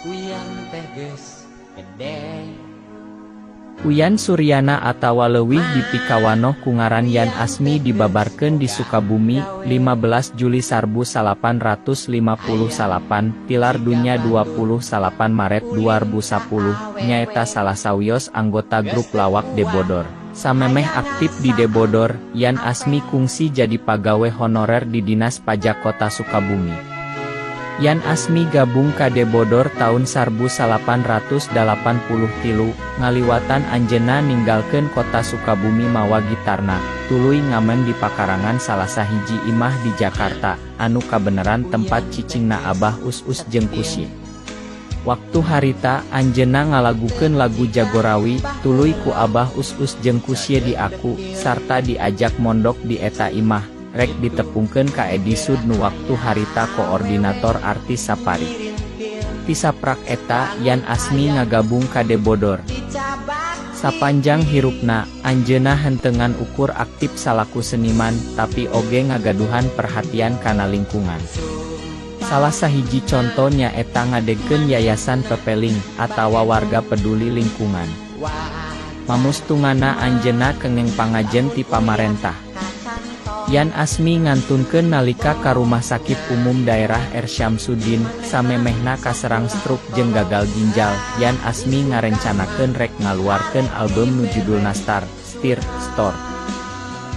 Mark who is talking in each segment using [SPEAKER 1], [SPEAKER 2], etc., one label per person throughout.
[SPEAKER 1] Uyan teh geus gede.
[SPEAKER 2] Uyan Suryana atawa leuwih dipikawanoh ku ngaran Yan Asmi dibabarkeun di Sukabumi, 15 Juli 1859, tilar dunya 28 Maret 2010, nyaeta salah sawios anggota grup lawak Debodor. Samemeh aktif di Debodor, Yan Asmi kungsi jadi pagawe honorer di Dinas Pajak Kota Sukabumi. Yan Asmi gabung ka Debodor taun 1883, ngaliwatan anjeunna ninggalkeun kota Sukabumi mawa gitarna, tuluy ngamen di pakarangan salah sahiji imah di Jakarta, anu kabeneran tempat cicingna Abah Us Us jeung Kusye. Waktu harita, anjeunna ngalagukeun lagu Jagorawi, tuluy ku Abah Us Us jeung Kusye diaku, sarta diajak mondok di eta imah, rek ditepungkeun ka Edi Sud nu waktu harita koordinator artis Sapari. Tisaprak eta, Yan Asmi ngagabung ka Debodor. Sapanjang hirupna, anjeunna henteu ngan ukur aktif salaku seniman, tapi oge ngagaduhan perhatian kana lingkungan. Salah sahiji conto nyaeta ngadegkeun Yayasan Pepeling atawa Warga Peduli Lingkungan. Mamustungana anjeunna kengeng pangajen ti pamarentah. Yan Asmi ngantunkeun nalika ka Rumah Sakit Umum Daerah R. Syamsuddin, samemehna kaserang stroke jeung gagal ginjal. Yan Asmi ngarencanakeun rek ngaluarkeun album nu judulna Star, Stir, Store.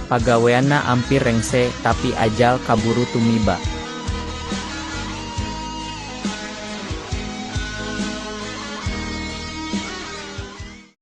[SPEAKER 2] Pagaweanna ampir rengse, tapi ajal kaburu tumiba.